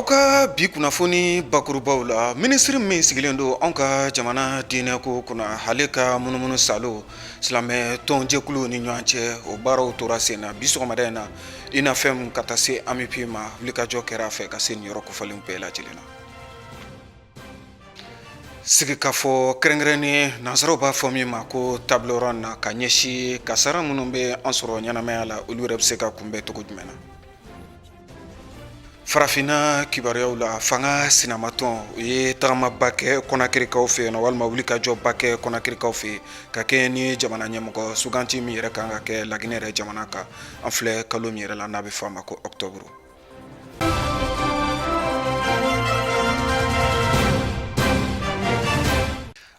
Aw ka bi kunnafoni bakurubaw la, minisiri min sigilen don anw ka jamana diinɛko kunna, ale ka munumunu salo silamɛ tɔnjɛkuluw ni ɲɔgɔn cɛ, o baaraw tora sen na bi sɔgɔmada in na. UNAFEM ka taa se AMUPI ma, wulikajɔ kɛra a fɛ ka se nin yɔrɔ kofɔlenw bɛɛ lajɛlen na. Sigikafɔ kɛrɛnkɛrɛnnen, nansaraw b'a fɔ min ma ko table ronde na, ka ɲɛsin kasara minnu bɛ an sɔrɔ ɲɛnamaya la, olu yɛrɛ bɛ se ka kunbɛn cogo jumɛn na. Farafinna kibaruyaw la, fanga sinamatɔn u ye tagamaba kɛ Kɔnakirikaw fɛ yen, walima wulikajɔba kɛ Kɔnakirikaw fɛ yen, ka kɛ ni jamana ɲɛmɔgɔ suganti min yɛrɛ kan ka kɛ Laginɛ yɛrɛ jamana kan, an filɛ kalo min yɛrɛ la, n'a bɛ fɔ a ma ko octobre.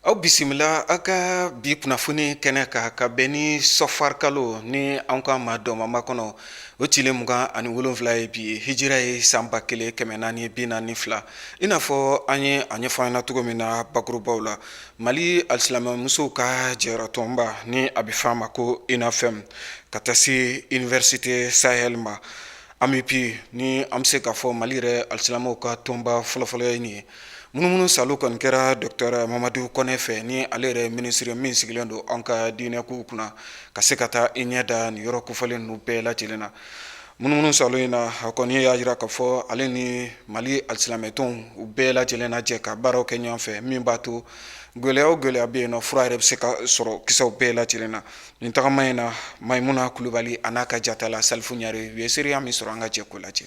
Aw bisimila aw ka bi kunnafoni kɛnɛ kan, ka bɛn ni sɔfar kalo ni an ka ma dɔnmama kɔnɔ, o tile 27 ye bi ye, hijira ye san 1442. I n'a fɔ an ye a ɲɛfɔ an ɲɛna cogo min na bakurubaw la, Mali alisilamɛmusow ka jɛyɔrɔtɔnba ni a bɛ fɔ a ma ko UNAFEM, ka taa se Université Sahel ma, AMUPI, ni an bɛ se k'a fɔ Mali yɛrɛ alisilamɛw ka tɔnba fɔlɔfɔlɔ ye nin ye. Munumunu salo kɔni kɛra docteur Mamadu Kɔnɛ fɛ, ni ale yɛrɛ minisiri min sigilen don an ka diinɛkow kunna, ka se ka taa i ɲɛ da nin yɔrɔ kofɔlen ninnu bɛɛ lajɛlen na. Munumunu salo in na, a kɔni y'a jira k'a fɔ ale ni Mali alisilamɛtɔnw u bɛɛ lajɛlen na jɛ ka baaraw kɛ ɲɔgɔn fɛ, min b'a to gɛlɛya o gɛlɛya bɛ yen nɔ, fura yɛrɛ bɛ se ka sɔrɔ kisɛw bɛɛ lajɛlen na. Nin tagama in na, Mayimuna Kulubali a n'a ka jatala Salifu Ɲare, u ye seereya min sɔrɔ, an ka jɛ k'o lajɛ.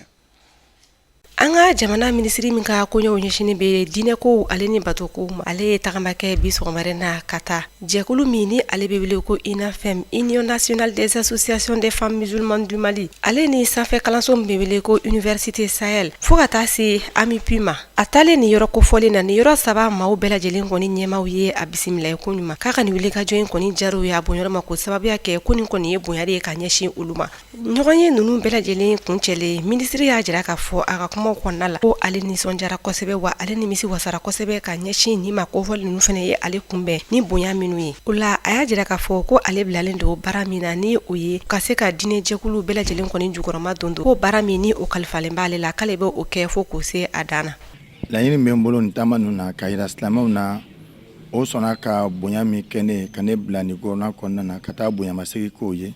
An ka jamana minisiri min ka koɲɛw ɲɛsinnen bɛ diinɛkow ale ni batokow ma, ale ye tagama kɛ bi sɔgɔmada in na ka taa jɛkulu min ni ale bɛ wele ko UNAFEM, Union nationale des associations des femmes musulmanes du Mali, ale ni sanfɛ kalanso min bɛ wele ko Université Sahel, fo ka taa se AMUPI ma. A taalen nin yɔrɔ kofɔlen na, nin yɔrɔ saba maaw bɛɛ lajɛlen kɔni ɲɛmaaw ye a bisimila ko ɲuman, k'a ka nin wulikajɔ in kɔni diyara u ye a bonyɔrɔ ma, ko sababuya kɛ ko nin kɔni ye bonya de ye ka ɲɛsin olu ma. Ɲɔgɔn ye ninnu bɛɛ lajɛlen kuncɛlen, minisiri y'a jira k'a fɔ a ka kumaw kɔnɔna la ko ale nisɔndiyara kosɛbɛ, wa ale nimisi wasara kosɛbɛ ka ɲɛsin nin ma kofɔlen ninnu fana ye ale kunbɛn ni bonya minnu ye. O la, a y'a jira k'a fɔ ko ale bilalen don baara min na, ni o ye ka se ka diinɛjɛkulu bɛɛ lajɛlen kɔni jukɔrɔma don don, ko baara min ni o kalifalen b'ale la, k'ale bɛ o kɛ fo k'o se a dan na. Laɲini bɛ n bolo nin taama ninnu na, ka yira silamɛw na, o sɔnna ka bonya min kɛ ne ye ka ne bila nin gouvernement kɔnɔna na, ka taa bonyamasegin k'o ye,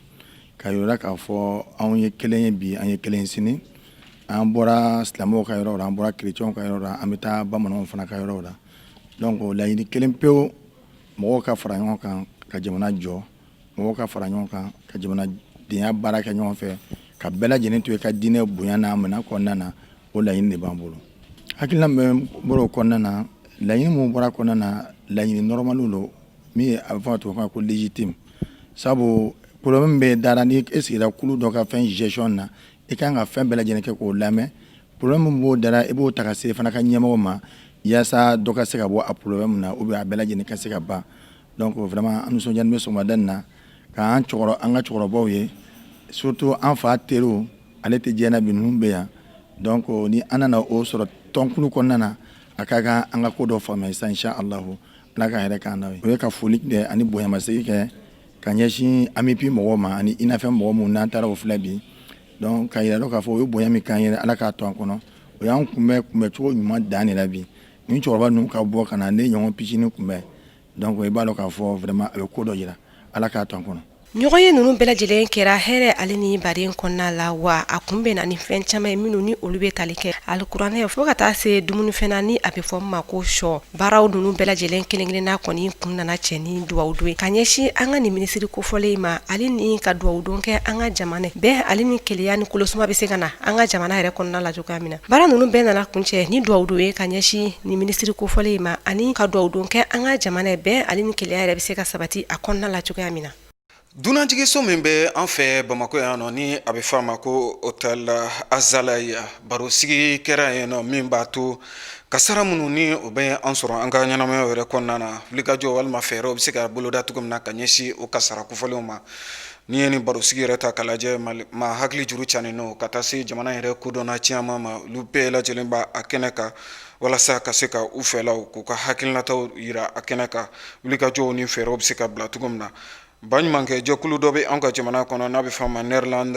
ka yira k'a fɔ anw ye kelen ye bi, an ye kelen sini. An bɔra silamɛw ka yɔrɔ la, an bɔra chrétienw ka yɔrɔ la, an bɛ taa bamananw fana ka yɔrɔ la. Donc laɲini kelen pewu, mɔgɔw ka fara ɲɔgɔn kan ka jamana jɔ, mɔgɔw ka fara ɲɔgɔn kan ka jamanadenya baara kɛ ɲɔgɔn fɛ, ka bɛɛ lajɛlen to i ka diinɛ bonya n'a minɛ kɔnɔna na. O laɲini de b'an bolo. Hakilina min bɔra o kɔnɔna na, laɲini min bɔra kɔnɔna na, laɲini normal don, min ye a bɛ fɔ a tubabukan ko légitime. Sabu problème bɛ dara ni e sigira kulu dɔ ka fɛn gestion na, i kan ka fɛn bɛɛ lajɛlen kɛ k'o lamɛn. Problème min b'o dara, i b'o ta ka se fana ka ɲɛmɔgɔ ma, yaasa dɔ ka se ka bɔ a problème na ou bien a bɛɛ lajɛlen ka se ka ban. Donc vraiment, an nisɔndiyalen bɛ sɔgɔmada in na k'an cɛkɔrɔ an ka cɛkɔrɔbaw ye, surtout an fa teriw, ale tɛ diɲɛ na bi, ninnu bɛ yan. Donc ni an nana o sɔrɔ tɔnkulu kɔnɔna na, a ka kan an ka ko dɔ faamuya sisan, insha Allahu. Ala ka hɛrɛ k'an n'aw ye. O ye ka foli kɛ ani bonyamasegin kɛ ka ɲɛsin AMUPI mɔgɔw ma ani UNAFEM mɔgɔ minnu n'an taara o filɛ bi. Donc ka yira k'a fɔ o ye bonya min k'an ye, Ala k'a to an kɔnɔ. O y'an kunbɛn kunbɛncogo ɲuman dan de la bi. Ni cɛkɔrɔba ninnu ka bɔ ka na ne ɲɔgɔn pitinin kunbɛn, donc i b'a dɔn k'a fɔ vraiment a bɛ ko dɔ jira. Ala k'a to an kɔnɔ. Ɲɔgɔn ye ninnu bɛɛ lajɛlen kɛra hɛrɛ ale ni baden kɔnɔna la, wa a kun bɛnna ni fɛn caman ye minnu ni olu bɛ tali kɛ alikuranɛ, fo ka taa se dumunifɛn na ni a bɛ fɔ ma ko shɔ. Baaraw ninnu bɛɛ lajɛlen kelen-kelenna kɔni kun nana cɛ ni dugawu don ye ka ɲɛsin an ka nin minisiri kofɔlen ma, ale ni ka dugawu don kɛ an ka jamana bɛn ale ni kelenya ni kolosuma bɛ se ka na an ka jamana yɛrɛ kɔnɔna la cogoya min na. Baara ninnu bɛɛ nana kuncɛ ni dugawu don ye ka ɲɛsin nin minisiri kofɔlen ma, ani ka dugawu don kɛ an ka jamana bɛn ale ni kelenya yɛrɛ bɛ se ka sabati a kɔnɔna la cogoya min na. Dunanjiginso min bɛ an fɛ Bamakɔ yan nɔ, ni a bɛ fɔ a ma ko Hôtel Azalaï, barosigi kɛra yen nɔ min b'a to kasara minnu ni o bɛ an sɔrɔ an ka ɲɛnamaya yɛrɛ kɔnɔna na, wulikajɔ walima fɛɛrɛw bɛ se ka boloda cogo min na ka ɲɛsin o kasara kofɔlenw ma. N'i ye nin barosigi yɛrɛ ta k'a lajɛ, maa hakili juru cannen don ka taa se jamana yɛrɛ kodɔnna caman ma, olu bɛɛ lajɛlen b'a a kɛnɛ kan walasa ka se ka u fɛlaw k'u ka hakilinataw yira a kɛnɛ kan, wulikajɔw ni fɛɛrɛw bɛ se ka bila cogo min na. Baɲumankɛ jɛkulu dɔ bɛ an ka jamana kɔnɔ n'a bɛ fɔ a ma Nederland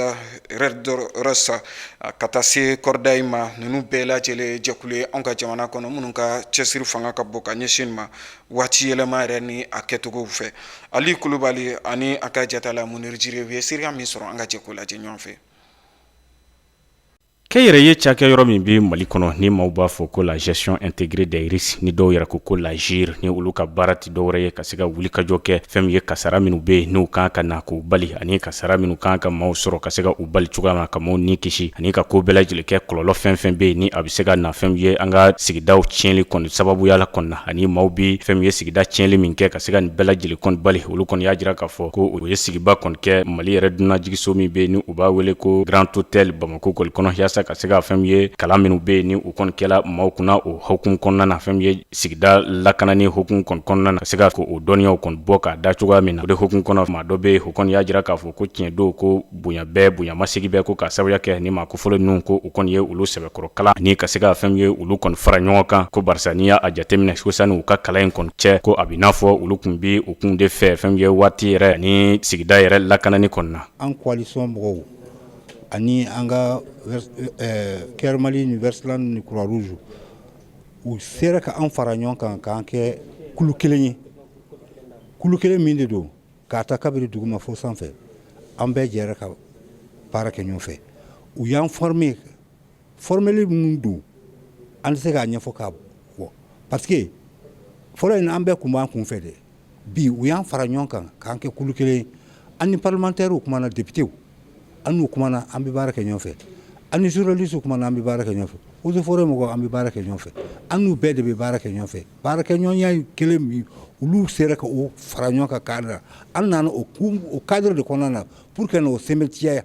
Red Cross, ka taa se Cordaid ma. Ninnu bɛɛ lajɛlen jɛkulu ye an ka jamana kɔnɔ minnu ka cɛsiri fanga ka bon ka ɲɛsin ma waati yɛlɛma yɛrɛ ni a kɛcogow fɛ. Ali Kulubali ani a ka jatala Munir Jire, u ye seereya min sɔrɔ, an ka jɛ k'o lajɛ ɲɔgɔn fɛ. Kɛnyɛrɛye cakɛyɔrɔ min bɛ Mali kɔnɔ, ni maaw b'a fɔ ko la gestion intégrée des risques, ni dɔw yɛrɛ ko ko l'AGIR, ni olu ka baara tɛ dɔwɛrɛ ye ka se ka wulikajɔ kɛ fɛn min ye kasara minnu bɛ yen n'u kan ka na k'u bali, ani kasara minnu kan ka maaw sɔrɔ ka se ka u bali cogoya ma, ka maaw ni kisi, ani ka ko bɛɛ lajɛlen kɛ kɔlɔlɔ fɛn fɛn bɛ yen ni a bɛ se ka na fɛn min ye an ka sigidaw tiɲɛli kɔni sababuya la kɔni na, ani maaw bɛ fɛn min ye sigida tiɲɛli min kɛ, ka se ka nin bɛɛ lajɛlen kɔni bali. Olu kɔni y'a jira k'a fɔ ko u ye sigiba kɔni kɛ Mali yɛrɛ dunanjiginso min bɛ yen ni u b'a wele ko Grand Hôtel Bamakɔ kɔni kɔnɔ, yaasa ka se ka fɛn min ye kalan minnu bɛ yen ni u kɔni kɛla maaw kunna o hukumu kɔnɔna na, fɛn min ye sigida lakanani hukumu kɔni kɔnɔna na, ka se ka o dɔnniyaw kɔni bɔ k'a da cogoya min na. O de hukumu kɔnɔ, maa dɔ bɛ yen, o kɔni y'a jira k'a fɔ ko tiɲɛ don, ko bonya bɛɛ bonyamasegin bɛɛ, ko k'a sababuya kɛ ni maa kofɔlen ninnu, ko u kɔni ye olu sɛbɛkɔrɔ kalan ani ka se ka fɛn min ye olu kɔni fara ɲɔgɔn kan, ko barisa n'i y'a jateminɛ ko sani u ka kalan in kɔni cɛ, ko a bɛ n'a fɔ olu tun bɛ u kun de fɛ fɛn min ye waati yɛrɛ ani sigida yɛrɛ lakanani kɔni na. An coalition mɔgɔw ani an ka Care Mali ni Westland ni Croix Rouge, u sera ka an fara ɲɔgɔn kan k'an kɛ kulu kelen ye. Kulu kelen min de don, k'a ta kabiri duguma fo sanfɛ, an bɛɛ jɛra ka baara kɛ ɲɔgɔn fɛ. U y'an former. Formeli minnu don, an tɛ se k'a ɲɛfɔ k'a fɔ, parce que fɔlɔ in, an bɛɛ tun b'an kun fɛ dɛ. Bi, u y'an fara ɲɔgɔn kan k'an kɛ kulu kelen. An ni parlementaires kumana, députés, an n'u kumana, an bɛ baara kɛ ɲɔgɔn fɛ. An ni journalistes kumana, an bɛ baara kɛ ɲɔgɔn fɛ. Eaux et forêts mɔgɔw, an bɛ baara kɛ ɲɔgɔn fɛ. An n'u bɛɛ de bɛ baara kɛ ɲɔgɔn fɛ. Baarakɛɲɔgɔnya kelen min, olu sera ka o fara ɲɔgɔn kan k'a na, an nana o cadre de kɔnɔna na pour que n'o sɛmɛntiya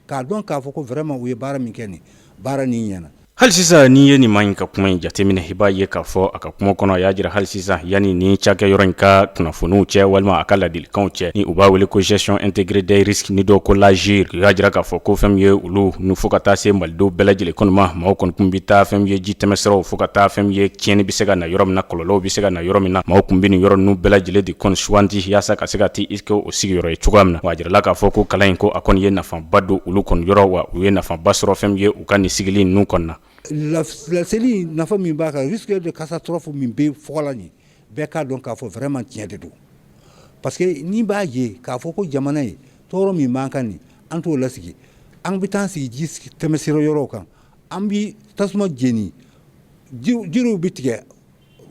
k'a dɔn k'a fɔ ko vraiment u ye baara min kɛ, nin baara nin ɲɛna. Hali sisan, n'i ye nin maa in ka kuma in jateminɛ, i b'a ye k'a fɔ a ka kuma kɔnɔ, a y'a jira hali sisan yanni ni cakɛyɔrɔ in ka kunnafoniw cɛ walima a ka ladilikanw cɛ, ni u b'a wele ko gestion intégrée des risques, ni dɔw ko l'AGIR, u y'a jira k'a fɔ ko fɛn min ye olu nu fo ka taa se malidenw bɛɛ lajɛlen kɔni ma, maaw kɔni tun bɛ taa fɛn min ye ji tɛmɛsiraw, fo ka taa fɛn min ye tiɲɛni bɛ se ka na yɔrɔ min na, kɔlɔlɔw bɛ se ka na yɔrɔ min na, maaw tun bɛ nin yɔrɔ ninnu bɛɛ lajɛlen de kɔni sugandi yaasa ka se ka taa i kɛ o sigiyɔrɔ ye cogoya min na. Wa a jirala k'a fɔ ko kalan in, ko a kɔni ye nafaba don olu kɔni yɔrɔ, wa u ye nafaba sɔrɔ fɛn min ye u ka nin sigili ninnu kɔni na. Laseli nafa min b'a kan, risque de catastrophe min bɛ fɔla nin, bɛɛ k'a dɔn k'a fɔ vraiment tiɲɛ de don, parce que n'i b'a ye k'a fɔ ko jamana ye tɔɔrɔ min b'an kan nin, an t'o lasigi. An bɛ taa sigi ji tɛmɛsira yɔrɔw kan, an bɛ tasuma jeni, jiriw bɛ tigɛ.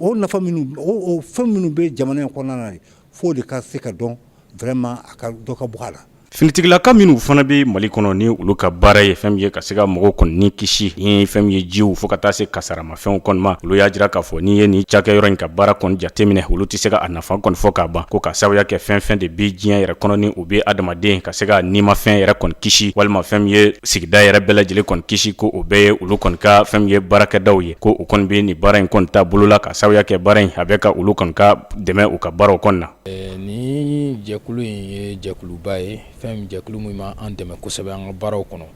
O nafa minnu, o fɛn minnu bɛ jamana in kɔnɔna na, f'o de ka se ka dɔn vraiment, a ka dɔ ka bɔ a la. Finitigilaka minnu fana bɛ Mali kɔnɔ, ni olu ka baara ye fɛn min ye ka se ka mɔgɔw kɔni ni kisi ni fɛn min ye jiw fo ka taa se kasaramafɛnw kɔni ma, olu y'a jira k'a fɔ n'i ye nin cakɛyɔrɔ in ka baara kɔni jateminɛ, olu tɛ se ka a nafa kɔni fɔ k'a ban, ko ka sababuya kɛ fɛn fɛn de bɛ diɲɛ yɛrɛ kɔnɔ ni u bɛ adamaden ka se ka nimafɛn yɛrɛ kɔni kisi walima fɛn min ye sigida yɛrɛ bɛɛ lajɛlen kɔni kisi, ko o bɛɛ ye olu kɔni ka fɛn min ye baarakɛdaw ye, ko u kɔni bɛ nin baara in kɔni ta bolo la, ka sababuya kɛ baara in a bɛ ka olu kɔni ka dɛmɛ u ka baaraw kɔni na. Ni jɛkulu in ye jɛkuluba ye, fɛn jɛkulu min b'an dɛmɛ kosɛbɛ an ka baaraw kɔnɔ,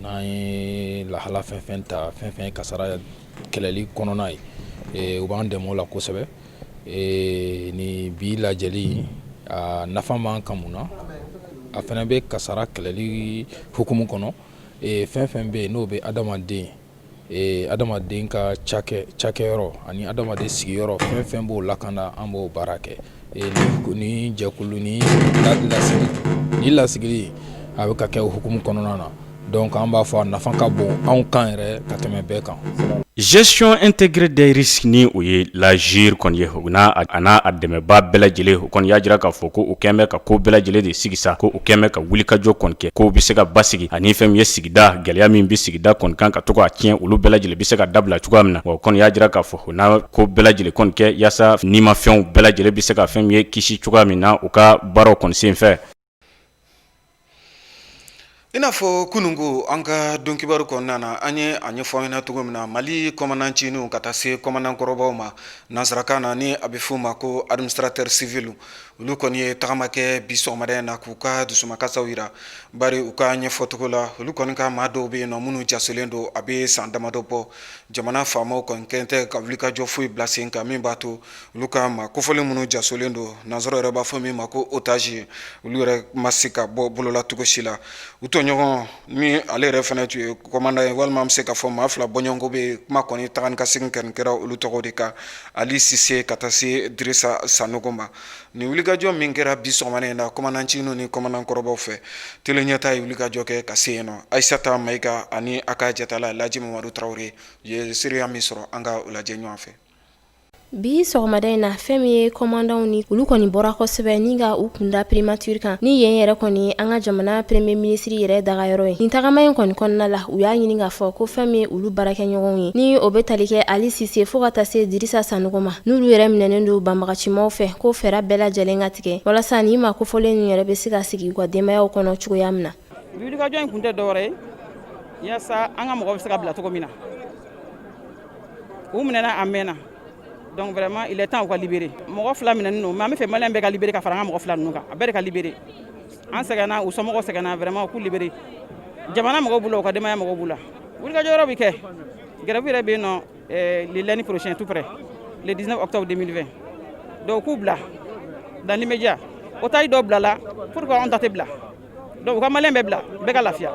n'an ye lahala fɛn fɛn ta, fɛn fɛn kasara kɛlɛli kɔnɔna ye, u b'an dɛmɛ o la kosɛbɛ. Ni bi lajɛli, a nafa b'an kan mun na? A fana bɛ kasara kɛlɛli hukumu kɔnɔ. Fɛn fɛn bɛ yen n'o bɛ adamaden ka cakɛyɔrɔ ani adamaden sigiyɔrɔ, fɛn fɛn b'o lakanda, an b'o baara kɛ. Ni jɛkulu ni lasigili a bɛ ka kɛ hukumu kɔnɔna na, donc an b'a fɔ a nafa ka bon anw kan yɛrɛ ka tɛmɛ bɛɛ kan. Gestion intégrée des risques, ni o ye l'AGIR kɔni ye, o n'a a n'a a dɛmɛbaa bɛɛ lajɛlen, o kɔni y'a jira k'a fɔ ko u kɛn bɛ ka ko bɛɛ lajɛlen de sigi sa, ko u kɛn bɛ ka wulikajɔ kɔni kɛ, kow bɛ se ka basigi ani fɛn min ye sigida gɛlɛya min bɛ sigida kɔni kan ka to k'a tiɲɛ, olu bɛɛ lajɛlen bɛ se ka dabila cogoya min na. Wa o kɔni y'a jira k'a fɔ u n'a ko bɛɛ lajɛlen kɔni kɛ yaasa nimafɛnw bɛɛ lajɛlen bɛ se ka fɛn min ye kisi cogoya min na u ka baaraw kɔni senfɛ. I n'a fɔ kununko an ka donkibaru kɔnɔna na, an ye a ɲɛfɔ ɲɛna cogo min na, Mali kɔmandan ncinin ka taa se kɔmandan kɔrɔbaw ma, nansarakan na ni a bɛ f'o ma ko administrateur civil, Olu kɔni ye tagama kɛ bi sɔgɔmada in na k'u ka dusumakasaw yira, bari u ka ɲɛfɔcogo la, olu kɔni ka maa dɔw bɛ yen nɔ minnu jasolen don a bɛ san damadɔ bɔ. Jamana faamaw kɔni kɛn tɛ ka wulikajɔ foyi bila sen kan min b'a to olu ka maa kofɔlen minnu jasolen don, nansaraw yɛrɛ b'a fɔ min ma ko otage, olu yɛrɛ ma se ka bɔ bolola cogo si la. U tɔɲɔgɔn ni ale yɛrɛ fana tun ye commandant ye, walima an bɛ se k'a fɔ maa fila bɔɲɔgɔnko bɛ kuma kɔni taga ni ka segin kɔni kɛra olu tɔgɔ de kan, Ali Sise ka taa se Dirisa Sanogo ma. Nin wulikajɔ min kɛra bi sɔgɔmada in na commandant ncinin ni commandant kɔrɔbaw fɛ, Tele Ɲɛta ye wulikajɔ kɛ ka se yen nɔ. Ayisata Mayiga ani a ka jatala Laji Mamadu Tarawele ye seereya min sɔrɔ, an ka o lajɛ ɲɔgɔn fɛ. Bi sɔgɔmada in na, fɛn min ye kɔmandanw ni olu kɔni bɔra kosɛbɛ ni ka u kunda primature kan, ni yen yɛrɛ kɔni an ka jamana premier ministre yɛrɛ dagayɔrɔ ye. Nin tagama in kɔni kɔnɔna la, u y'a ɲini k'a fɔ ko fɛn min ye olu baarakɛɲɔgɔnw ye, ni o bɛ tali kɛ Ali Sise fo ka taa se Dirisa Sanogo ma, n'olu yɛrɛ minɛnen don banbagacimaw fɛ, ko fɛɛrɛ bɛɛ lajɛlen ka tigɛ walasa nin maa kofɔlen ninnu yɛrɛ bɛ se ka sigi u ka denbayaw kɔnɔ cogoya min na. Wulikajɔ in kun tɛ dɔwɛrɛ ye yaasa an ka mɔgɔ bɛ se ka bila cogo min na. U minɛna a mɛnna, donc vraiment il est temps u ka libérer. Mɔgɔ fila minɛnen don, mais an bɛ fɛ maliyɛn bɛɛ ka libérer ka fara an ka mɔgɔ fila ninnu kan. A bɛɛ de ka libérer. An sɛgɛnna, u somɔgɔw sɛgɛnna, vraiment u k'u libérer. Jamana mɔgɔw b'u la, u ka denbaya mɔgɔw b'u la. Wulikajɔ yɔrɔ bɛ kɛ, grève yɛrɛ bɛ yen nɔ le lundi prochain, tout près, le 19 octobre 2020. Donc u k'u bila dans l'immédiat. Otage dɔw bilala, pourquoi anw ta tɛ bila? Donc u ka maliyɛn bɛɛ bila, bɛɛ ka lafiya.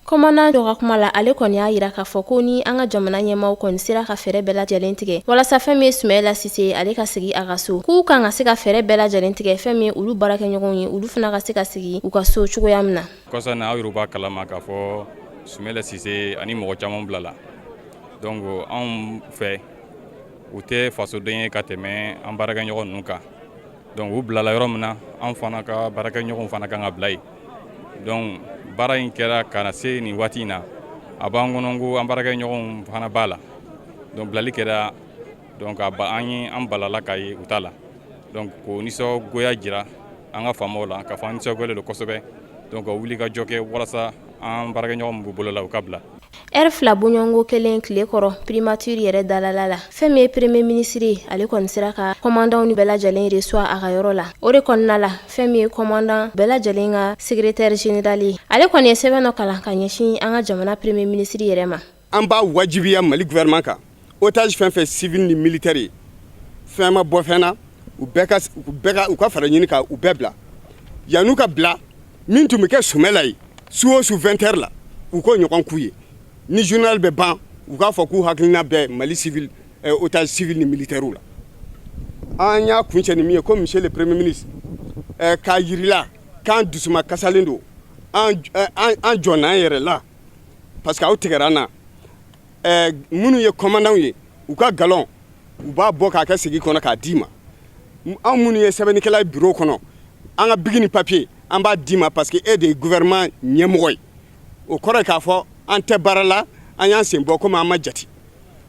Commandant dɔ ka kuma la, ale kɔni y'a yira k'a fɔ ko ni an ka jamana ɲɛmaaw kɔni sera ka fɛɛrɛ bɛɛ lajɛlen tigɛ walasa fɛn min ye Sumayila Sise, ale ka sigi a ka so, k'u kan ka se ka fɛɛrɛ bɛɛ lajɛlen tigɛ fɛn min ye olu baarakɛɲɔgɔnw ye, olu fana ka se ka sigi u ka so cogoya min na. Kɔsa na, aw yɛrɛ b'a kalama k'a fɔ Sumayila Sise ani mɔgɔ caman bilala. Donc anw fɛ, u tɛ fasoden ye ka tɛmɛ an baarakɛɲɔgɔn ninnu kan. Donc u bilala yɔrɔ min na, an fana ka baarakɛɲɔgɔnw fana kan ka bila yen. Donc baara in kɛra ka na se nin waati in na, a b'an kɔnɔ ko an baarakɛɲɔgɔnw fana b'a la. Donc bilali kɛra, donc a ba an ye an balala k'a ye u t'a la. Donc k'o nisɔngoya jira an ka faamaw la k'a fɔ an nisɔngoyalen don kosɛbɛ. Donc ka wuli ka jɔ kɛ walasa an baarakɛɲɔgɔn min b'u bolo la, u ka bila. Ɛri fila bɔɲɔgɔnko kelen tile kɔrɔ primature yɛrɛ dalala la, fɛn min ye premier ministre ye, ale kɔni sera ka commandant bɛɛ lajɛlen reçoit a ka yɔrɔ la. O de kɔnɔna la, fɛn min ye commandant bɛɛ lajɛlen ka secrétaire général ye, ale kɔni ye sɛbɛn dɔ kalan ka ɲɛsin an ka jamana premier ministre yɛrɛ ma. An b'a wajibiya Mali gouvernement kan, otage fɛn fɛn civil ni militaire ye, fɛn ma bɔ fɛn na, u bɛɛ ka u bɛɛ ka u ka fara ɲini ka u bɛɛ bila. Yan'u ka bila, min tun bɛ kɛ Sumala ye su o su 20 heures la, u k'o ɲɔgɔn k'u ye. Ni journal bɛ ban, u k'a fɔ k'u hakilina bɛ Mali civil, otage civil ni militaire la. An y'a kuncɛ ni min ye ko monsieur le premier ministre, k'a yirila k'an dusuma kasalen don, an jɔnna an yɛrɛ la parce que aw tigɛra an na. Minnu ye commandant ye, u ka galon u b'a bɔ k'a kɛ segi kɔnɔ k'a d'i ma. Anw minnu ye sɛbɛnnikɛla ye bureau kɔnɔ, an ka bic ni papier an b'a d'i ma parce que e de ye gouvernement ɲɛmɔgɔ ye. O kɔrɔ ye k'a fɔ an tɛ baara la, an y'an sen bɔ komi an ma jate.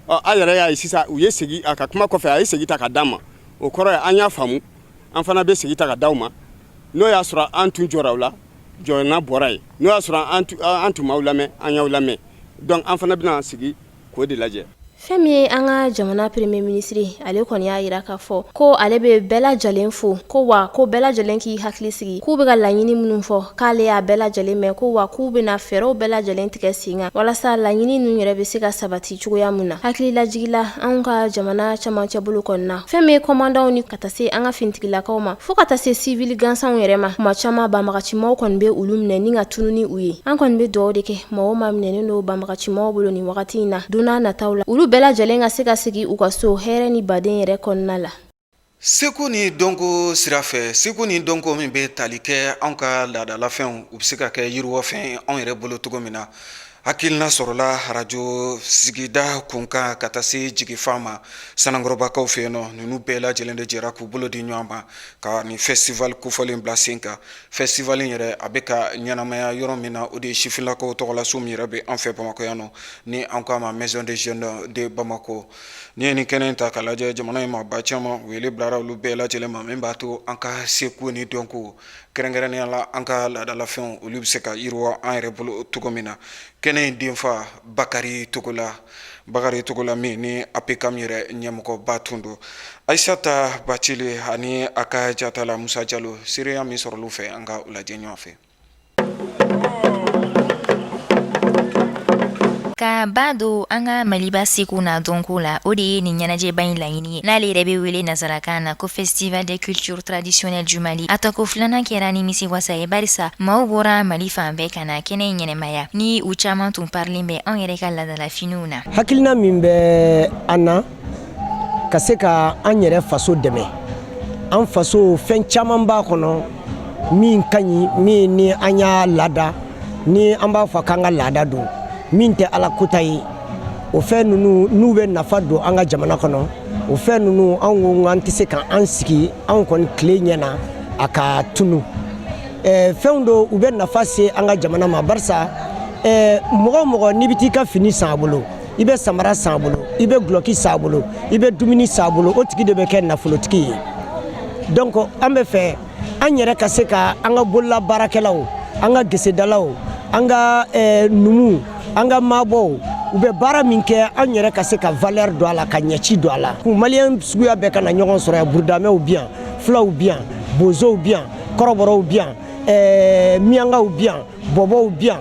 Ɔ, a yɛrɛ y'a ye sisan, u ye segi a ka kuma kɔfɛ, a ye segi ta ka d'an ma. O kɔrɔ ye an y'a faamu, an fana bɛ segi ta ka d'aw ma. N'o y'a sɔrɔ an tun jɔra aw la, jɔna bɔra yen. N'o y'a sɔrɔ an tun m'aw lamɛn, an y'aw lamɛn. Donc an fana bɛna sigi k'o de lajɛ. Fɛn min ye an ka jamana premier ministre, ale kɔni y'a yira k'a fɔ ko ale bɛ bɛɛ lajɛlen fo, ko wa ko bɛɛ lajɛlen k'i hakili sigi, k'u bɛ ka laɲini minnu fɔ, k'ale y'a bɛɛ lajɛlen mɛn, ko wa k'u bɛna fɛɛrɛw bɛɛ lajɛlen tigɛ sen kan walasa laɲini ninnu yɛrɛ bɛ se ka sabati cogoya min na. Hakililajigila, anw ka jamana camancɛ bolo kɔnɔna, fɛn min ye kɔmandanw ni ka taa se an ka finitigilakaw ma, fo ka taa se civil gansanw yɛrɛ ma, tuma caman banbagacimaw kɔni bɛ olu minɛ ni ka tunun ni u ye. An kɔni bɛ dugawu de kɛ maa o maa minɛnen don banbagacimaw bolo nin wagati in na, don n'a nataw la, olu bɛɛ lajɛlen ka se ka segin u ka so hɛrɛ ni baden yɛrɛ kɔnɔna la. Seko ni dɔnko sira fɛ, seko ni dɔnko min bɛ tali kɛ anw ka laadalafɛnw, u bɛ se ka kɛ yiriwafɛn anw yɛrɛ bolo cogo min na, hakilina sɔrɔla arajo sigida kunkan ka taa se jigifa ma Sanankɔrɔbakaw fɛ yen nɔ. Ninnu bɛɛ lajɛlen de jɛra k'u bolo di ɲɔgɔn ma ka nin festival kofɔlen bila sen kan. Festival in yɛrɛ a bɛ ka ɲɛnamaya yɔrɔ min na, o de ye sifinnakaw tɔgɔlaso min yɛrɛ bɛ an fɛ Bamakɔ yan nɔ, ni an k'a ma Maison des Jeunes de Bamako. N'i ye nin kɛnɛ in ta k'a lajɛ, jamana in maaba caman wele bilara olu bɛɛ lajɛlen ma, min b'a to an ka seko ni dɔnko, kɛrɛnkɛrɛnnenya la an ka laadalafɛnw, olu bɛ se ka yiriwa an yɛrɛ bolo cogo min na. Kɛnɛ in denfa Bakari Togola, Bakari Togola min ni APCAM yɛrɛ ɲɛmɔgɔba tun don, Ayisata Bacili ani a ka jatala Musa Jalo, seereya min sɔrɔlu fɛ, an ka u lajɛ ɲɔgɔn fɛ. Ka ba don an ka Maliba seko n'a dɔnko la, o de ye nin ɲɛnajɛba in laɲini ye, n'ale yɛrɛ bɛ wele nansarakan na ko Festival des cultures traditionnelles du Mali. A tako filanan kɛra nimisiwasa ye, barisa maaw bɔra Mali fan bɛɛ ka na kɛnɛ in ɲɛnɛmaya, ni u caman tun parilen bɛ anw yɛrɛ ka laadalafiniw na. Hakilina min bɛ an na, ka se ka an yɛrɛ faso dɛmɛ, an faso fɛn caman b'a kɔnɔ min ka ɲi, min ni an y'a laada, ni an b'a fɔ k'an ka laada don, min tɛ ala kota ye. O fɛn ninnu, n'u bɛ nafa don an ka jamana kɔnɔ, o fɛn ninnu, anw ko an tɛ se ka an sigi anw kɔni tile ɲɛ na a ka tunu. Fɛnw don, u bɛ nafa se an ka jamana ma, barisa mɔgɔ o mɔgɔ n'i bɛ t'i ka fini san a bolo, i bɛ samara san a bolo, i bɛ gulɔki san a bolo, i bɛ dumuni san a bolo, o tigi de bɛ kɛ nafolotigi ye. Donc an bɛ fɛ an yɛrɛ ka se ka an ka bolola baarakɛlaw, an ka gesedalaw, an ka numuw, an ka maabɔw, u bɛ baara min kɛ, an yɛrɛ ka se ka valeur don a la, ka ɲɛci don a la. Maliyɛn suguya bɛɛ ka na ɲɔgɔn sɔrɔ yan. Burudamɛw bi yan, fulaw bi yan, bozow bi yan, kɔrɔbɔrɔw bi yan, miyankaw bi yan, bɔbɔw bi yan,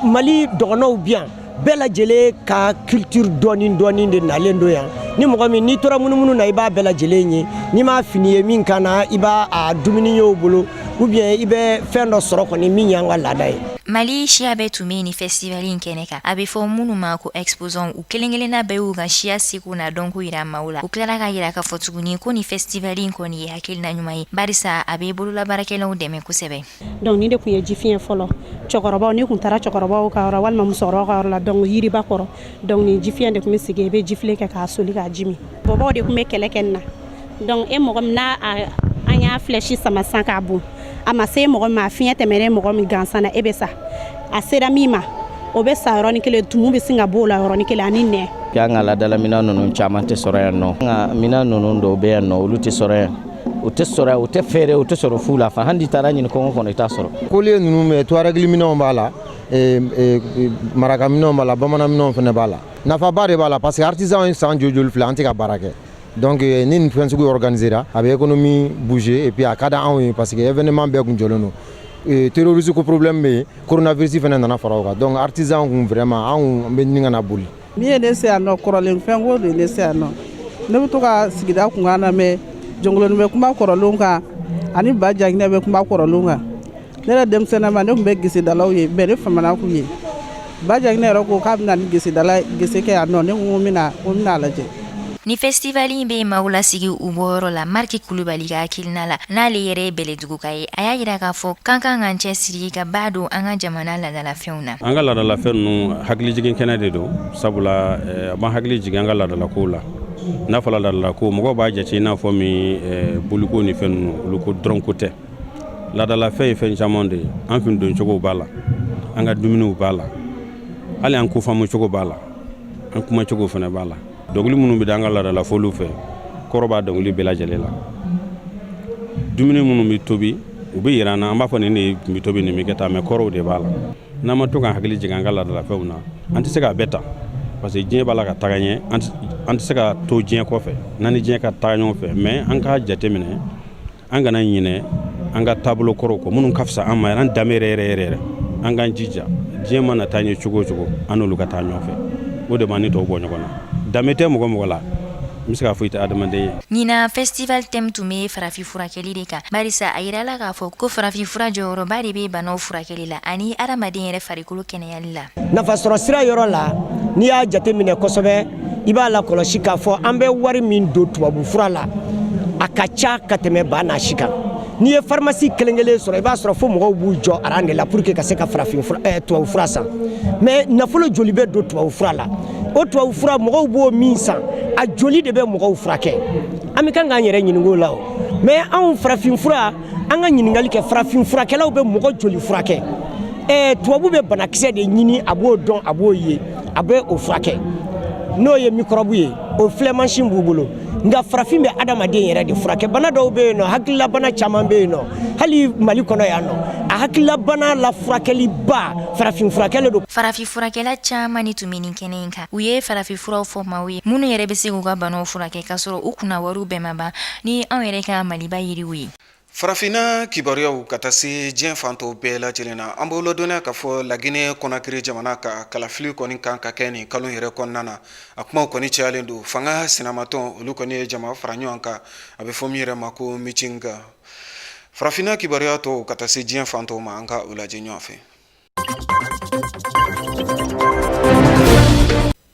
Mali dɔgɔnɔw bi yan. Bɛɛ lajɛlen ka culture dɔɔni dɔɔni de nalen don yan. Ni mɔgɔ min n'i tora munumunu na, i b'a bɛɛ lajɛlen ye. N'i m'a fini ye min kan na, i b'a a dumuni ye o bolo, ou bien i bɛ fɛn dɔ sɔrɔ kɔni min y'an ka laada ye. Mali siya bɛɛ tun bɛ nin festival in kɛnɛ kan. A bɛ fɔ minnu ma ko exposants, u kelen-kelenna bɛɛ y'u ka siya seko n'a dɔnko yira maaw la. U tilara k'a yira k'a fɔ tuguni ko nin festival in kɔni ye hakilina ɲuman ye, barisa a bɛ bololabaarakɛlaw dɛmɛ kosɛbɛ. Donc nin de tun ye jifiɲɛ fɔlɔ. Cɛkɔrɔbaw, ni tun taara cɛkɔrɔbaw ka yɔrɔ walima musokɔrɔbaw ka yɔrɔ la, donc yiriba kɔrɔ, donc nin jifiɲɛ de tun bɛ sigi, i bɛ jifilen kɛ k'a soli k'a ji min. Bɔbɔw de tun bɛ kɛlɛ kɛ nin na. Donc e mɔgɔ min n'a an y'a flèche sama san k'a bon, a ma se mɔgɔ min ma, a fiɲɛ tɛmɛnen mɔgɔ min gansan na, e bɛ sa. A sera min ma, o bɛ sa yɔrɔnin kelen, tumu bɛ sin ka b'o la yɔrɔnin kelen ani nɛ. An ka laadala minɛn ninnu caman tɛ sɔrɔ yan nɔ. An ka minɛn ninnu dɔw bɛ yan nɔ, olu tɛ sɔrɔ yan, u tɛ sɔrɔ, u tɛ feere, u tɛ sɔrɔ fu la fa. Hali n'i taara ɲini kɔngɔ kɔnɔ, i t'a sɔrɔ. Collier ninnu bɛ, Touareg minɛnw b'a la, maraka minɛnw b'a la, bamanan minɛnw fana b'a la. Nafaba de b'a la, parce que artisan ye san joli joli filɛ, an tɛ ka baara kɛ. Donc ni nin fɛn sugu organisera, a bɛ économie bouger et puis a ka di anw ye, parce que événement bɛɛ kun jɔlen don. Terrorisme ko problème bɛ yen, coronavirus fana nana fara o kan. Donc artisan kun, vraiment, anw bɛ ɲini ka na boli. Min ye ne se yan nɔ, kɔrɔlen fɛn ko de ye ne se yan nɔ. Ne bɛ to ka sigida kunkan na mɛn, Jɔnkoloni bɛ kuma kɔrɔlenw kan ani Ba Jaginɛ bɛ kuma kɔrɔlenw kan. Ne yɛrɛ denmisɛnnin ma, ne tun bɛ gesedalaw ye mɛ, ne famana k'u ye. Ba Jaginɛ yɛrɛ ko k'a bɛna ni gesedala gese kɛ yan nɔ, ne ko n bɛna, ko n bɛna a lajɛ. Ni festival in bɛ maaw lasigi u bɔyɔrɔ la, Mariki Kulubali ka hakilina la, n'ale yɛrɛ ye Bɛlɛduguka ye, a y'a yira k'a fɔ k'an kan k'an cɛsiri ka ba don an ka jamana laadalafɛnw na. An ka laadalafɛn ninnu, hakilijigin kɛnɛ de don, sabula a b'an hakili jigin an ka laadalakow la. N'a fɔra laadalako, mɔgɔw b'a jate i n'a fɔ min boliko ni fɛn ninnu, olu ko dɔrɔn ko tɛ. Laadalafɛn ye fɛn caman de ye. An fini doncogow b'a la, an ka dumuniw b'a la, hali an ko faamucogo b'a la, an kumacogo fana b'a la. Dɔnkili minnu bɛ da an ka laadalafoliw fɛ, kɔrɔ b'a dɔnkili bɛɛ lajɛlen la. Dumuni minnu bɛ tobi, u bɛ yira an na, an b'a fɔ nin de tun bɛ tobi, nin bɛ kɛ tan, mɛ kɔrɔw de b'a la. N'an ma to k'an hakili jigin an ka laadalafɛnw na, an tɛ se k'a bɛɛ ta, parce que diɲɛ b'a la ka taga ɲɛ. An tɛ se ka to diɲɛ kɔfɛ, n'an ni diɲɛ ka taga ɲɔgɔn fɛ. Mɛ an k'a jateminɛ, an kana ɲinɛ an ka taabolo kɔrɔw kɔ, minnu ka fisa an ma, an danbe yɛrɛ yɛrɛ yɛrɛ. An k'an jija, diɲɛ mana taa ɲɛ cogo o cogo, an n'olu ka taa ɲɔgɔn fɛ. O de b'an ni tɔw bɔ ɲɔgɔn na. Danbe tɛ mɔgɔ mɔgɔ la, n bɛ se k'a fɔ i tɛ adamaden ye. Ɲinan festival thème tun bɛ farafin furakɛli de kan, barisa a yirala k'a fɔ ko farafin fura jɔyɔrɔba de bɛ banaw furakɛli la ani adamaden yɛrɛ farikolo kɛnɛyali la. Nafasɔrɔ sira yɔrɔ la, n'i y'a jateminɛ kosɛbɛ, i b'a la kɔlɔsi k'a fɔ an bɛ wari min don tubabu fura la, a ka ca ka tɛmɛ ba n'a si kan. N'i ye pharmacie kelen kelen sɔrɔ, i b'a sɔrɔ fo mɔgɔw b'u jɔ rang de la pour que ka se ka farafin fura, tubabu fura san. Mais nafolo joli bɛ don tubabu fura la? O tubabu fura, mɔgɔw b'o min san, a joli de bɛ mɔgɔw furakɛ? An bɛ kan k'an yɛrɛ ɲininka o la. O mais anw farafin fura, an ka ɲininkali kɛ: farafin furakɛlaw bɛ mɔgɔ joli furakɛ? Tubabu bɛ banakisɛ de ɲini, a b'o dɔn, a b'o ye, a bɛ o furakɛ. N'o ye microbe ye, o filɛ, mansin b'u bolo. Nka farafin bɛ adamaden yɛrɛ de furakɛ. Bana dɔw bɛ yen nɔ, hakililabana caman bɛ yen nɔ, hali Mali kɔnɔ yan nɔ, a hakililabana la furakɛliba, farafin furakɛ don. Farafin furakɛla caman de tun bɛ nin kɛnɛ in kan. U ye farafin furaw fɔ maaw ye minnu yɛrɛ bɛ se k'u ka banaw furakɛ k'a sɔrɔ u kunna wariw bɛɛ ma ban ni anw yɛrɛ ka Maliba yiriw ye. Farafinna kibaruyaw ka taa se diɲɛ fan tɔw bɛɛ lajɛlen na, an b'aw ladɔnniya k'a fɔ Laginɛ Kɔnakiri jamana ka kalafili kɔni kan ka kɛ nin kalo yɛrɛ kɔnɔna na. A kumaw kɔni cayalen don. Fanga sinamatɔn olu kɔni ye jama fara ɲɔgɔn kan, a bɛ fɔ min yɛrɛ ma ko meeting. Farafinna kibaruya tɔw ka taa se diɲɛ fan tɔw ma, an ka o lajɛ ɲɔgɔn fɛ.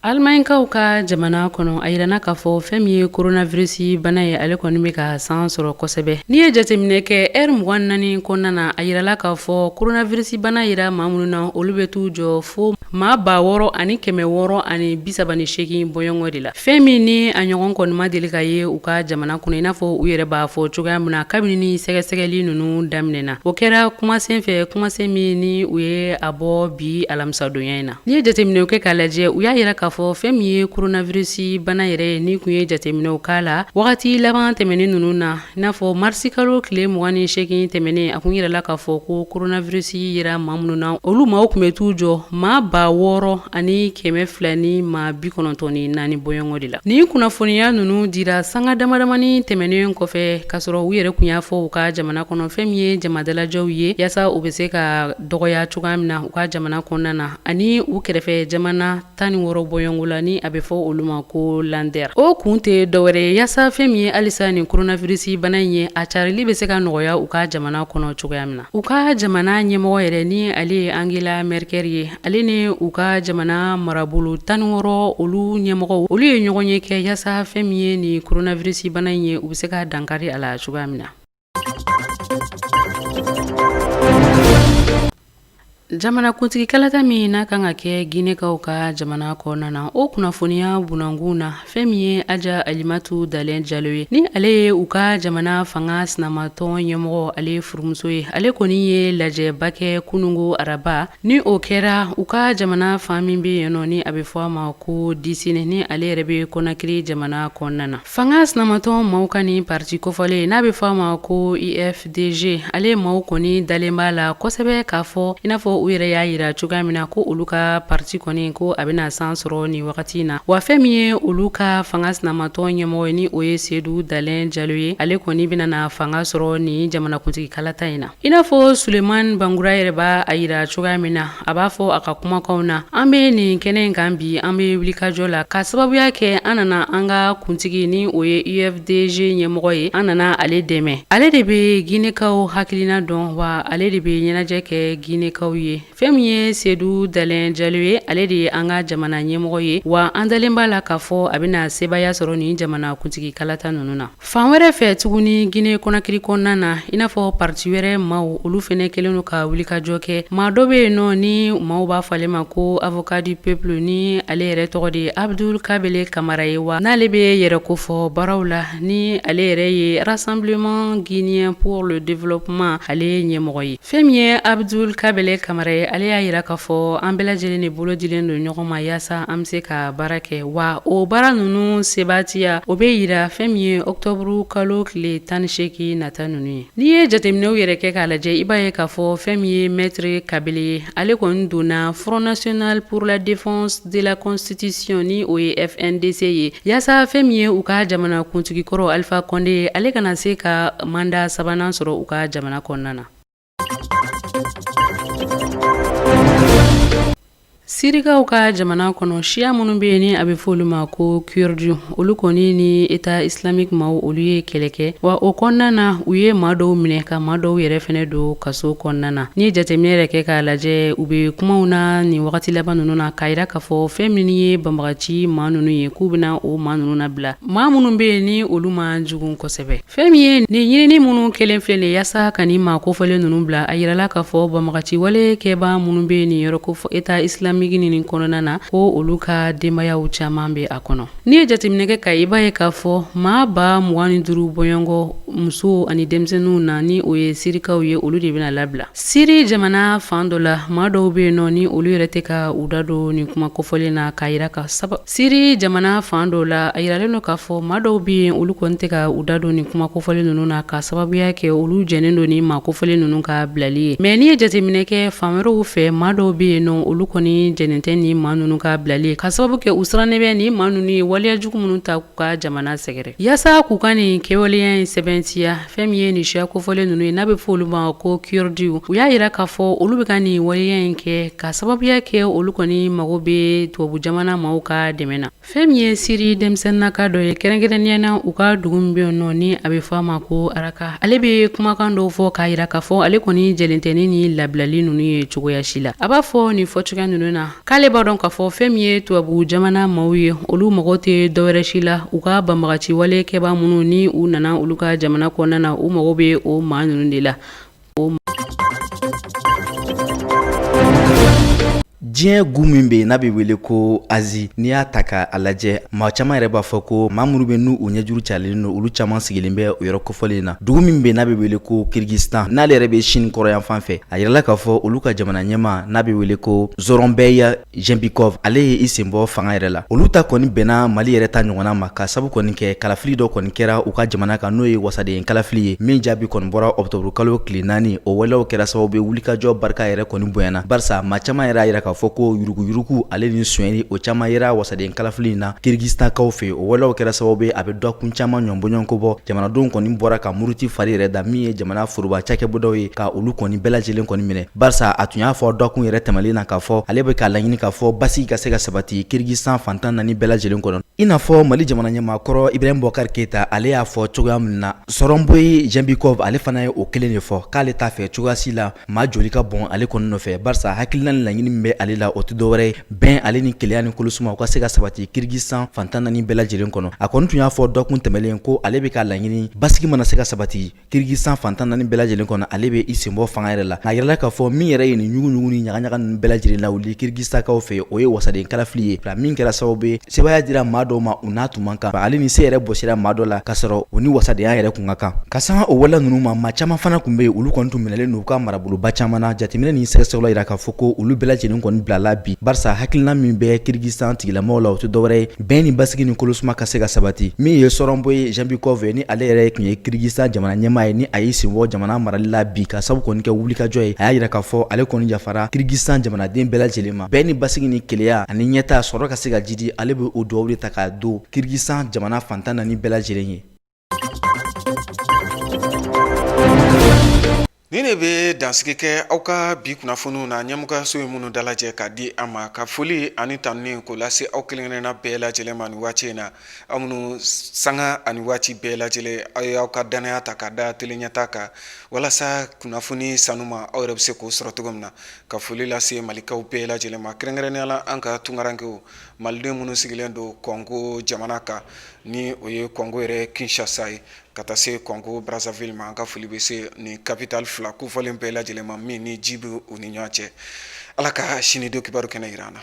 Alimaɲikaw ka jamana kɔnɔ, a yirana k'a fɔ fɛn min ye coronavirus bana ye, ale kɔni bɛ ka san sɔrɔ kosɛbɛ. N'i ye jateminɛ kɛ ɛri 24 kɔnɔna na, a yirala k'a fɔ coronavirus bana yira maa minnu na, olu bɛ t'u jɔ fo maa 6638 bɔɲɔgɔn de la. Fɛn min ni a ɲɔgɔn kɔni ma deli ka ye u ka jamana kɔnɔ, i n'a fɔ u yɛrɛ b'a fɔ cogoya min na, kabini ni sɛgɛsɛgɛli ninnu daminɛna, o kɛra kumasen fɛ, kumasen min ni u ye a bɔ bi alamisadonya in na. N'i ye jateminɛw kɛ k'a lajɛ, u y'a yira k'a fɔ fɛn min ye coronavirus bana yɛrɛ ye, ni kun ye jateminɛw k'a la wagati laban tɛmɛnen ninnu na, i n'a fɔ marisikalo tile 28 tɛmɛnen, a kun yirala k'a fɔ ko coronavirus yera maa minnu na, olu maaw kun bɛ t'u jɔ maa 6294 bɔɲɔgɔn de la. Nin kunnafoniya ninnu dira sanga damadamani tɛmɛnen kɔfɛ, k'a sɔrɔ u yɛrɛ kun y'a fɔ u ka jamana kɔnɔ fɛn min ye jamadalajɛw ye, yaasa u bɛ se ka dɔgɔya cogoya min na u ka jamana kɔnɔna na ani u kɛrɛfɛ jamana 16 bɔɲɔgɔn la, ni a bɛ fɔ olu ma ko Länder. O kun tɛ dɔwɛrɛ ye yaasa fɛn min ye halisa nin coronavirus bana in ye, a carili bɛ se ka nɔgɔya u ka jamana kɔnɔ cogoya min na. U ka jamana ɲɛmɔgɔ yɛrɛ, ni ale ye Angela Merkel ye, ale ni u ka jamana marabolo 16 olu ɲɛmɔgɔw, olu ye ɲɔgɔnye kɛ yaasa fɛn min ye nin coronavirus bana in ye, u bɛ se ka dankari a la cogoya min na. Jamanakuntigi kalata min n'a kan ka kɛ Ginekaw ka jamana kɔnɔna na, o kunnafoniya bunankun na, fɛn min ye Aja Alimatu Dalen Jalo ye, ni ale ye u ka jamana fanga sinamatɔn ɲɛmɔgɔ, ale furumuso ye, ale kɔni ye lajɛba kɛ kunungo araba. Ni o kɛra u ka jamana fan min bɛ yen nɔ, ni a bɛ fɔ a ma ko Disine, ni ale yɛrɛ bɛ Kɔnakiri jamana kɔnɔna na. Fanga sinamatɔn maaw ka nin parti kofɔlen, n'a bɛ fɔ a ma ko UFDG, ale maaw kɔni dalen b'a la kosɛbɛ k'a fɔ i n'a fɔ u yɛrɛ y'a yira cogoya min na ko olu ka parti kɔni ko a bɛna san sɔrɔ nin wagati in na. Wa fɛn min ye olu ka fanga sinamatɔn ɲɛmɔgɔ ye, ni o ye Sedu Dalen Jalo ye, ale kɔni bɛna na fanga sɔrɔ nin jamanakuntigi kalata in na. I n'a fɔ Suleman Bangura yɛrɛ b'a a yira cogoya min na, a b'a fɔ a ka kumakanw na, an bɛ nin kɛnɛ in kan bi, an bɛ wulikajɔ la ka sababuya kɛ an nana an ka kuntigi, ni o ye UFDG ɲɛmɔgɔ ye, an nana ale dɛmɛ. Ale de bɛ Ginekaw hakilina dɔn, wa ale de bɛ ɲɛnajɛ kɛ Ginekaw ye. Fɛn min ye Sedu Dalen Jalo ye, ale de ye an ka jamana ɲɛmɔgɔ ye, wa an dalen b'a la k'a fɔ a bɛna sebaaya sɔrɔ nin jamana kuntigi kalata ninnu na. Fan wɛrɛ fɛ tuguni Gine Kɔnakiri kɔnɔna na, i n'a fɔ parti wɛrɛ maaw, olu fɛnɛ kɛlen don ka wulikajɔ kɛ. Maa dɔ bɛ yen nɔ ni maaw b'a fɔ ale ma ko avocat du peuple, ni ale yɛrɛ tɔgɔ de ye Abdul Kabele Kamara ye, wa n'ale bɛ yɛrɛ kofɔ baaraw la, ni ale yɛrɛ ye Rassemblement guinéen pour le développement ale ɲɛmɔgɔ ye. Fɛn min ye Abdul Kabele Kamara ye, ale y'a yira k'a fɔ an bɛɛ lajɛlen de bolo dilen don ɲɔgɔn ma yaasa an bɛ se ka baara kɛ, wa o baara ninnu sebatiya o bɛ yira fɛn min ye octobre kalo tile 18 nata ninnu ye. N'i ye jateminɛw yɛrɛ kɛ k'a lajɛ, i b'a ye k'a fɔ fɛn min ye Maître Kabele ye, ale kɔni donna Front National pour la Défense de la Constitution, ni o ye FNDC ye, yaasa fɛn min ye u ka jamana kuntigi kɔrɔ Alpha Condé ye, ale kana se ka mandat sabanan sɔrɔ u ka jamana kɔnɔna na. Sirikaw ka jamana kɔnɔ, siya minnu bɛ yen ni a bɛ fɔ olu ma ko Kurdu, olu kɔni ni État islamique maaw, olu ye kɛlɛ kɛ, wa o kɔnɔna na u ye maa dɔw minɛ ka maa dɔw yɛrɛ fɛnɛ don kaso kɔnɔna na. N'i ye jateminɛ yɛrɛ kɛ k'a lajɛ, u bɛ kumaw na nin wagati laban ninnu na k'a yira k'a fɔ fɛn min ye banbagaci maa ninnu ye, k'u bɛna o maa ninnu nabila, maa minnu bɛ yen ni olu man jugu kosɛbɛ. Fɛn min ye nin ɲinini minnu kɛlen filɛ nin yaasa ka nin maa kofɔlen ninnu bila, a yirala k'a fɔ banbagaci wale kɛbaa minnu bɛ nin yɔrɔ ko fɔ État islamique économique nin kɔnɔna na, ko olu ka denbayaw caman bɛ a kɔnɔ. N'i ye jateminɛ kɛ ka i b'a ye k'a fɔ maa 25,000 bɔɲɔgɔn, musow ani denmisɛnninw na, ni o ye sirikaw ye, olu de bɛna labila. Siri jamana fan dɔ la, maa dɔw bɛ yen nɔ ni olu yɛrɛ tɛ ka u da don nin kuma kofɔlen na k'a yira ka saba Siri jamana fan dɔ la, a yiralen don k'a fɔ maa dɔw bɛ yen, olu kɔni tɛ ka u da don nin kuma kofɔlen ninnu na ka sababuya kɛ olu jɛnnen don ni maa kofɔlen ninnu ka bilali ye. Mais n'i ye jateminɛ kɛ fan wɛrɛw fɛ, maa dɔw bɛ yen nɔ, olu kɔni jɛnnen tɛ ni maa ninnu ka bilali ye ka sababu kɛ u sirannen bɛ ni maa ninnu ye waleya jugu minnu ta k'u ka jamana sɛgɛrɛ. Yaasa k'u ka nin kɛwaleya in sɛbɛntiya, fɛn min ye nin siya kofɔlen ninnu ye n'a bɛ fɔ olu ma ko kurdiw, u y'a yira k'a fɔ olu bɛ ka nin waleya in kɛ ka sababuya kɛ olu kɔni mago bɛ tubabu jamana maaw ka dɛmɛ na. Fɛn min ye siri denmisɛnninnaka dɔ ye, kɛrɛnkɛrɛnnenya na u ka dugu min bɛ yen nɔ ni a bɛ fɔ a ma ko Araka, ale bɛ kumakan dɔw fɔ k'a yira k'a fɔ ale kɔni jɛlen tɛ ni nin labilali ninnu ye cogoya si la. A b'a fɔ nin fɔcogoya ninnu na k'ale b'a dɔn k'a fɔ fɛn min ye tubabu jamana maaw ye, olu mago tɛ dɔwɛrɛ si la, u ka banbagaci wale kɛbaa minnu ni u nana olu ka jamana kɔnɔna na, u mago bɛ o maa ninnu de la. Diɲɛ gun min bɛ yen n'a bɛ wele ko Asie, n'i y'a ta k'a lajɛ, maa caman yɛrɛ b'a fɔ ko maa minnu bɛ n'u ɲɛjuru carilen don, olu caman sigilen bɛ o yɔrɔ kofɔlen na. Dugu min bɛ yen n'a bɛ wele ko Kirgistan, n'ale yɛrɛ bɛ Chine kɔrɔnyanfan fɛ, a yirala k'a fɔ olu ka jamana ɲɛmaa n'a bɛ wele ko Sooronbɛyi Jeenbekov, ale ye i sen bɔ fanga yɛrɛ la. Olu ta kɔni bɛnna Mali yɛrɛ ta ɲɔgɔnna ma, ka sabu kɔni kɛ kalafili dɔ kɔni kɛra u ka jamana kan, n'o ye wasaden kalafili ye, min jaabi kɔni bɔra ɔkutɔburu kalo tile 4. O waleyaw kɛra sababu ye wulikajɔ barika yɛrɛ kɔni bonyana, barisa maa caman yɛrɛ y'a yira k'a fɔ ko yuruguyurugu ale ni sonyɛli, o caman yera wasaden kalafili in na Kirgistankaw fɛ. O waleyaw kɛra sababu ye a bɛ dɔgɔkun caman ɲɔgɔn bɔɲɔgɔnko bɔ, jamanadenw kɔni bɔra ka muruti fari yɛrɛ da min ye jamana foroba cakɛbondaw ye, ka olu kɔni bɛɛ lajɛlen kɔni minɛ, barisa a tun y'a fɔ dɔgɔkun yɛrɛ tɛmɛlen na k'a fɔ ale bɛ k'a laɲini k'a fɔ basigi ka se ka sabati Kirgistan fan 14 bɛɛ lajɛlen kɔnɔ. I n'a fɔ Mali jamana ɲɛmaa kɔrɔ Ibrahim Boubacar Keita, ale y'a fɔ cogoya min na, Sooronbɛyi Jeenbekov ale fana ye o kelen de fɔ, k'ale t'a fɛ cogoya si la maa joli ka bɔn ale kɔni nɔfɛ, barisa hakilina ni laɲini min bɛ ale la, o tɛ dɔwɛrɛ ye bɛn ale ni kelenya ni kolosuma u ka se ka sabati Kirgistan fan 14 bɛɛ lajɛlen kɔnɔ. A kɔni tun y'a fɔ dɔgɔkun tɛmɛlen ko ale bɛ k'a laɲini basigi mana se ka sabati Kirgistan fan 14 bɛɛ lajɛlen kɔnɔ, ale bɛ i sen bɔ fanga yɛrɛ la. A yirala k'a fɔ min yɛrɛ ye nin ɲuguɲugu ni ɲagaɲaga ninnu bɛɛ lajɛlen lawuli Kirgistankaw fɛ, o ye wasaden kalafili ye min kɛra sababu ye sebaaya dira maa dɔw ma u n'a tun man kan, ale ni se yɛrɛ bɔsira maa dɔ la k'a sɔrɔ u ni wasadenya yɛrɛ kun ka kan. Ka sanga o waleya ninnu ma, maa caman fana tun bɛ yen, olu kɔni tun minɛlen don u ka maraboloba caman na. Jateminɛ ni sɛgɛsɛgɛliw yira k'a fɔ ko olu bɛɛ lajɛlen kɔni bilala bi, barisa hakilina min bɛ Kirgistan tigilamɔgɔw la, o tɛ dɔwɛrɛ ye bɛn ni basigi ni kolosuma ka se ka sabati. Min ye Sooronbɛyi Jeenbekov ye, ni ale yɛrɛ tun ye Kirgistan jamana ɲɛmaa ye, ni a y'i sen bɔ jamana marali la bi ka sabu kɔni kɛ wulikajɔ ye, a y'a yira k'a fɔ ale kɔni yafara Kirgistan jamanaden bɛɛ lajɛlen ma. Bɛn ni basigi ni kelenya ani ɲɛtaa sɔrɔ ka se ka jidi, ale bɛ o dugawu de ta k'a don Kirgistan jamana fan 14 bɛɛ lajɛlen ye. Nin de bɛ dansigi kɛ aw ka bi kunnafoniw na, ɲɛmɔgɔyaso ye minnu dalajɛ ka di an ma. Ka foli ani tanuni k'o lase aw kelenkelenna bɛɛ lajɛlen ma nin waati in na, aw minnu sanga ani waati bɛɛ lajɛlen aw y'aw ka dannaya ta ka da Tele Ɲɛtaa kan walasa kunnafoni sanuma aw yɛrɛ bɛ se k'o sɔrɔ cogo min na. Ka foli lase malikaw bɛɛ lajɛlen ma, kɛrɛnkɛrɛnnenya la an ka tunkarankew, maliden minnu sigilen don Kɔngo jamana kan, ni o ye Kɔngo yɛrɛ Kinshasa ye, ka taa se Kɔngo Brazzaville ma. An ka foli bɛ se nin capitale fila kofɔlen bɛɛ lajɛlen ma min ni ji bɛ u ni ɲɔgɔn cɛ. Ala ka sini don kibaru kɛnɛ jira an na.